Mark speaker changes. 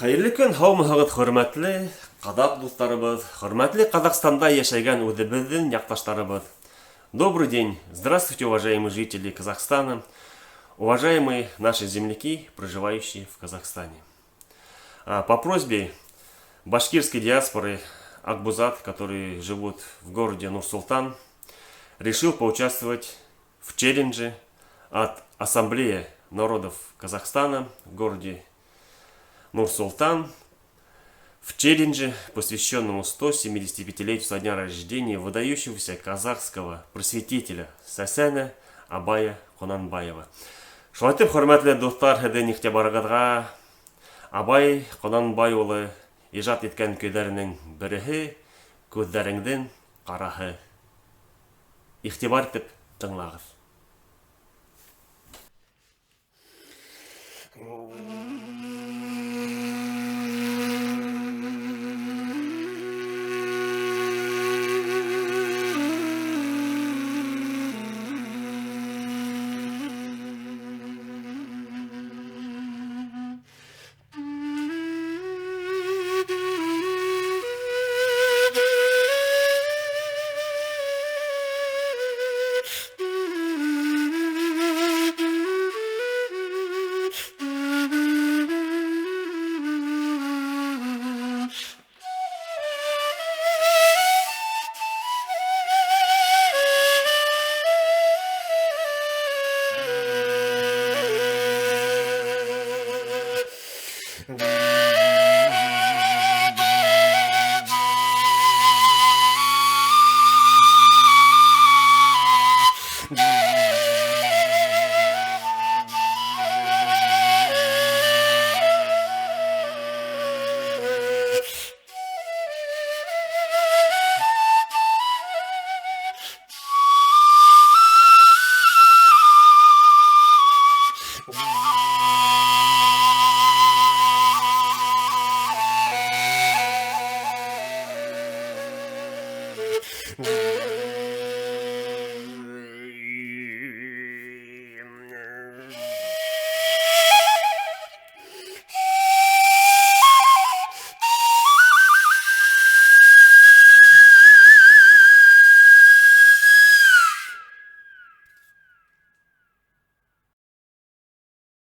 Speaker 1: Хәйерле көн, һаумыһығыҙ, хөрмәтле ҡаҙаҡ дуҫтарыбыҙ, хөрмәтле Ҡаҙағстанда йәшәгән үҙебеҙҙең яҡташтарыбыҙ. Добрый день, здравствуйте, уважаемые жители Казахстана, уважаемые наши земляки, проживающие в Казахстане. По просьбе башкирской диаспоры Акбузат, которые живут в городе Нур-Султан, решил поучаствовать в челлендже от Ассамблеи народов Казахстана в городе Нур-Султан в челлендже, посвященному 175-летию со дня рождения выдающегося казахского просветителя Сәсәнә Абая Ҡунанбаева. Шулай итеп, хөрмәтле дуҫтар, һеҙҙең иғтибарығыҙға Абай Ҡунанбай улы ижад иткән көйҙәренең береһе «Күҙҙәреңдең ҡараһы». Иғтибар итеп тыңлағыҙ.